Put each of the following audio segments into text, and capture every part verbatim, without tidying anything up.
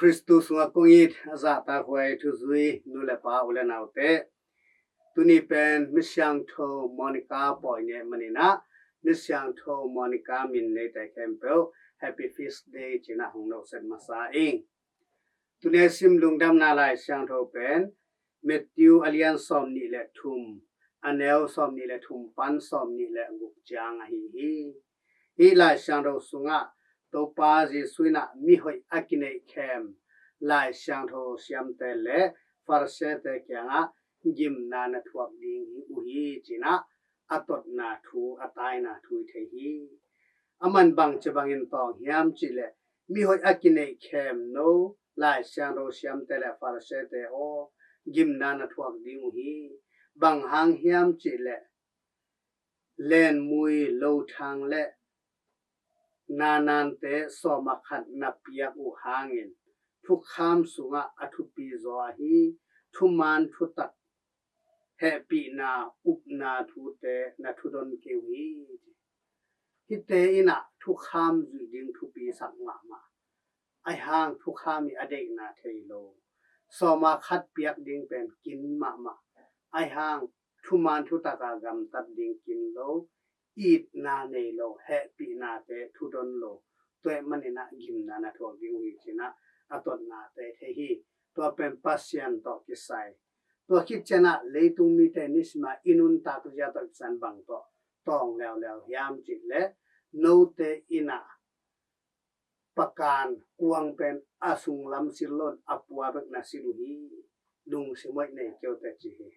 Khristu sungah kong it a zahtakhuai thuzui nu le pa, u le naute, tuni pen Misiangtho Monica pawi ni ahih manin ah, Misiangtho Monica min neite khempeuh Happy Feast Day ci-in ah hong nopsep masa ing. Tuni a sim lungdamna Lai Siangtho pen Matthew a lian sawmnih le thum, a neu sawmnih le thum pan sawmnih le guk ciang ahi hi. Hih Lai Siangtho sungah Topa Jesuh in ah mihoih a kineihkhem Lai Siangtho siamte le Farisee-te kiangah gimna na thuak ding uh hi ci-in ah a totna thu, a taina thu i thei hi. Aman bangci bangin tawng hiam cih leh, mihoih a kineihkhem no Lai Siangtho siamte le Farisee-te aw, gimna na thuak ding uh hi. Bang hang hiam cih leh, lenmui, lothang le nanante sawm ah khat na piak uh hangin thukham sungah a thupi zaw ahi thuman thutak, hehpihna, upna thute na thudon kei uh hi. Hihte in ah thukham zuih ding thupisak mahmah. Ahi hang thukham i a deihna thei lo. Sawm ah khat piak ding pen kin mahmah. Ahi hang thuman thutak a gamtat ding kin lo, itna nei lo, hehpihnate thudon lo. Tua ahih manin ah gimna na thuak ding uh hi ci-in ah a totnate thei hi. Tua pen Pasian tawh kisai. Tua khit ciang ah leitung mite nisim a i nuntak zia tawh kisai in bang tawh tawng leuleu hiam cih leh, note in ah pakan kuang pen a sunglam sil lo in a pua bek na sil uh hi. Lungsim hoih nei kei uh teh ci hi.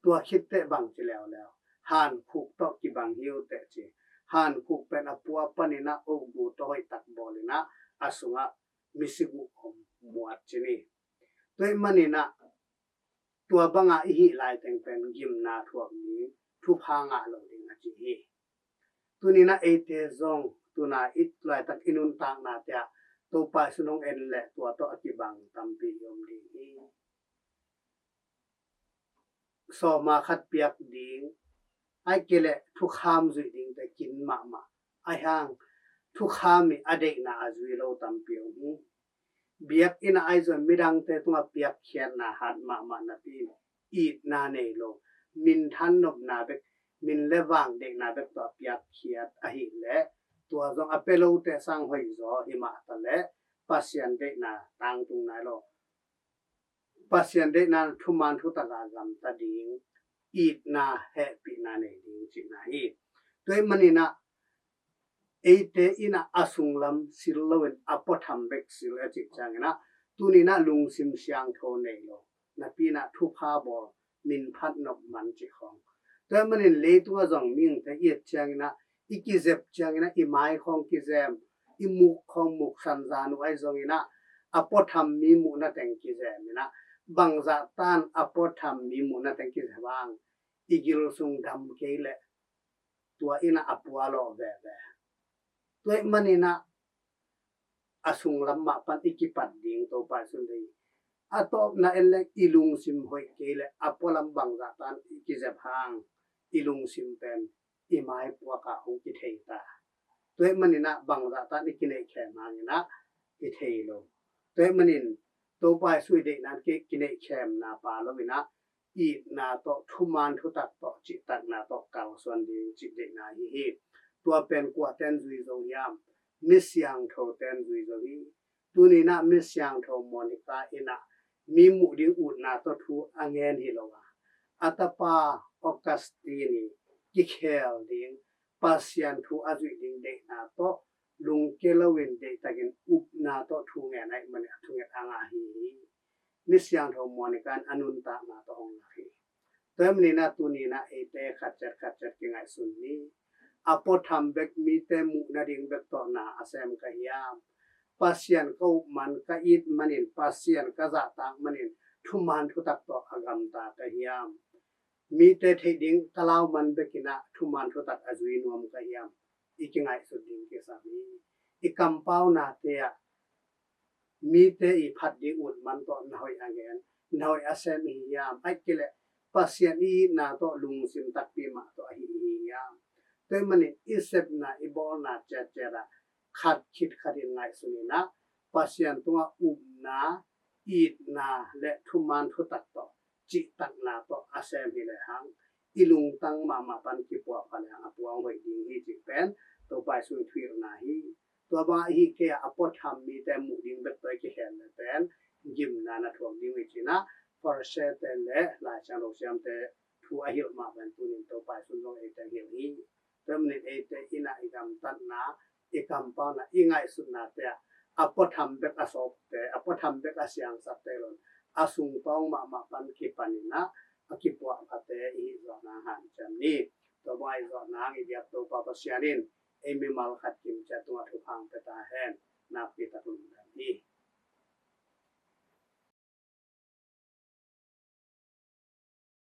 Tua khit teh bang ci leuleu, hankhuk tawh kibang hi uh teh ci. Hankhuk pen a pua panin ah ogu tawh hoihtak bawl in ah a sungah misik uh om muat ci ni. Tua ahih manin ah tua bang a i hih laiteng pen gimna thuak ding, thupha ngah lo ding a ci hi. Tuni in ah eite zong tu-in ah i laitak i nuntaknate ah Topa Jesuh in hong en leh tua tawh a kibang tampi i om ding hi. Sawm ah khat piak ding, ahih kei leh thukham zuih dingte kin mahmah. Ahi hang thukham i a deihna a zui lo tampi om hi. Biakinn ah ahi zong midangte tungah piakkhiatna hat mahmah napi-in itna nei lo, minthan nopna bek, min le vang deihna bek tawh a piakkhiat ahih leh, tua zong a pia lote sang hoihzaw hi mah ta leh Pasian deihna tangtung nai lo. Pasian deihna thuman thutak a gamta ding, itna, hehpihna nei ding cihna hi. Tua ahih manin ah eite in ah a sunglam sil lo in a puatham bek sil a cih ciangin ah tuni in ah lungsim siangtho nei lo, napi-in ah thupha bawl, min phat nop man cih khawng. Tua ahih manin leitung ah zong mihingte i et ciangin ah i kizep ciangin ah i mai khawng kizem, i muk khawng muk sanzan uh ahi zongin ah a puatham mi muhna teng kizem in ah, bangzah tan a puatham mi muhna teng kizem hang i gil sung dam kei leh tua in ah a pua lawh veve. Tua ahih manin ah a sunglam mah pan i kipat ding Topa Jesuh in thei. A tawpna en leng i lungsim hoih kei leh a pualam bangzah tan i kizep hang i lungsim pen i maipuak ah hong kithei ta. Tua ahih manin ah bangzah tan i kineihkhem hangin ah i thei lo. Tua ahih manin Topa Jesuh i deihna in ki, kineihkhemna pha lo in ah itna tawh, thuman thutak tawh, cihtakna tawh kalsuan ding cih deihna hi hi. Tua pen kuate'n zui zo hiam? Misiangthote'n zui zo hi. Tuni in ah Misiangtho Monica in ah mi muh ding utna tawh thu a ngen hi lo a, a tapa Augustine i kikhel ding, Pasian thu a zuih ding deihna tawh lungkia lo in deihtakin upna tawh thu ngen ahih manin a thunget a ngah hi hi. Misiangtho Monica in a nuntakna tawh hong lak hi. Tua ahih manin ah tuni in ah eite khat ciat khat ciat kingaihsun ni. A puatham bek, mite muh nading bek tawh na a sem ka hiam? Pasian ka up man, ka it manin, Pasian ka zahtak manin thuman thutak tawh a gamta ka hiam? Mite theih ding ka lau man bekin ah thuman thutak a zui nuam ka hiam? I kingaihsut ding kisam hi. I kampaunate ah mite i phat ding ut man tawh na hoih a gen, na hoih a sem i hi hiam? Ahih kei leh Pasian i itna tawh lungsim takpi mah tawh ahi i hi hiam? Tua ahih manin i sepna, i bawlna ciatciat ah khat khit khat in ngaihsun in ah Pasian tungah upna, itna le thuman thutak tawh, cihtakna tawh a sem hi lehang, i lungtang mahmah pan kipuahpha lehang a puang hoih ding hi cih pen Topa Jesu thuhilhna hi. Tua bang ahi kei a, a puatham mite muh ding bek tawh i kikhel le pen gimna na thuak ding hi cih na, Pharisee-te le Laisiangtho siamte thu a hilh mah bang tunin Topa Jesu zong eite hilh hi. Tua manin eite in a i gamtatna, i kampauna, i ngaihsutnate ah a puatham bek a sawpte, a puatham bek a siangsakte lo-in, a sungtawng mahmah pan kipanin a, a kipuahphate i hih zawh nang hanciam ni. Tua bang i zawh nang i biak Topa Pasian in ei mimal khat kim ciat tungah thupha pia ta hen. Nakpi tak lungdam hi.